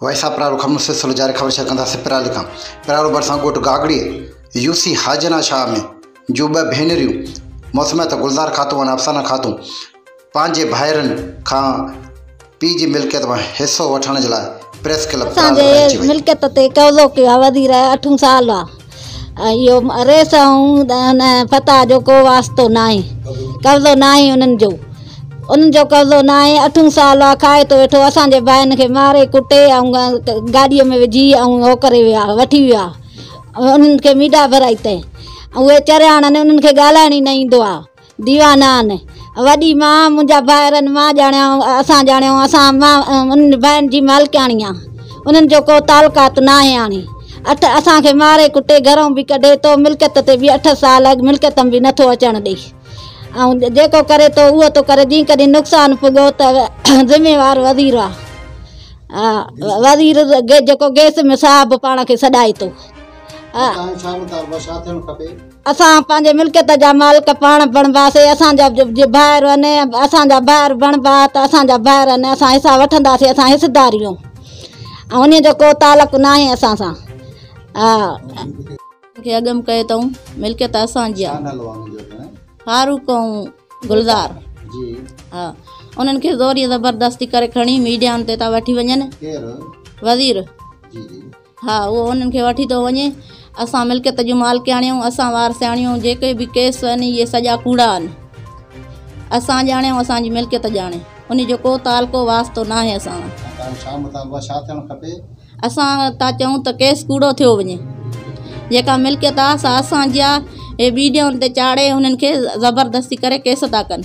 Voice of پرارو خبرن سلسلو جاري خبر شيئر ڪنداسين پرالي کان پرارو ڀرسان ڳوٺ گاگڙي يو سي حاجنا شاهه ۾ جون ٻه ڀينريون موسميات گلزار خاتون ۽ افسانه خاتون پنهنجي ڀائرن کان پيء جي ملڪيت مان حصو وٺڻ جي لاء پريس ڪلب اسان پرارو جي پهچي وئي. ملڪيت تي قبضو ڪيو آهي وزير اٺون سال آهي اهو ريس ۽ هن فتح جو ڪو واسطو ناهي قبضو ناهي انهن جو انهن جو قبضو ناهي اٺون سال آ کائي ٿو ويٺو اسان جي ڀائن کي ماري ڪٽي ۽ گاڏيء ۾ وجهي ۽ هو ڪري ويا وٺي ويا انهن کي ميڊا ڀرائي تي اهي چريا آهن انهن کي ڳالهائڻ ئي نه ايندو آ ديوانا آهن وڏي مان منهنجا ڀائر آهن مان ڄاڻيان اسان ڄاڻيون اسان مان انهن ڀائن جي مالڪياڻي آ انهن جو ڪو تعلقات ناهي هاڻي اٺ اسان کي ماري ڪٽي گهرون به ڪڍي ٿو ملڪيت تي به اٺ سال اڳ ملڪيت ۾ به نٿو اچڻ ڏئي ۽ جيڪو ڪري ٿو اهو ٿو ڪري جي ڪڏهن نقصان پڳو ته ذميوار وزير آ وزير جيڪو گئس ۾ صاحب پاڻ کي سڏائي ٿو. اسان پنهنجي ملڪيت جا مالڪ پاڻ بڻباسي اسان جا جي ڀائر آهن اسان جا ڀائر بڻبا ته اسان جا ڀائر آهن اسان حصا وٺنداسي اسان حصيداريون ۽ انهي جو ڪو تعلق ناهي اسان سان ها. کي اڳم ڪيو اٿئون ملڪيت اسان جي آ فاروق ۽ گلزار ها انهن کي زوري زبردستي ڪري کڻي ميڊيائن تي ٿا وٺي وڃن وزير ها اهو انهن کي وٺي ٿو وڃي اسان ملڪيت جون مالڪياڻيون اسان وارثياڻيون جيڪي به ڪيس آهن اهي سڄا ڪوڙا آهن اسان ڄاڻيون اسان جي ملڪيت ڄاڻي ان جو ڪو تعلقو واسطو ناهي اسان سان اسان ٿا چئون ته ڪيس ڪوڙو ٿيو وڃي جيڪا ملڪيت آ سا اسان جي آ هي ويڊيون تي چاڙهي هنن کي زبردستي ڪري ڪيس ٿا ڪن.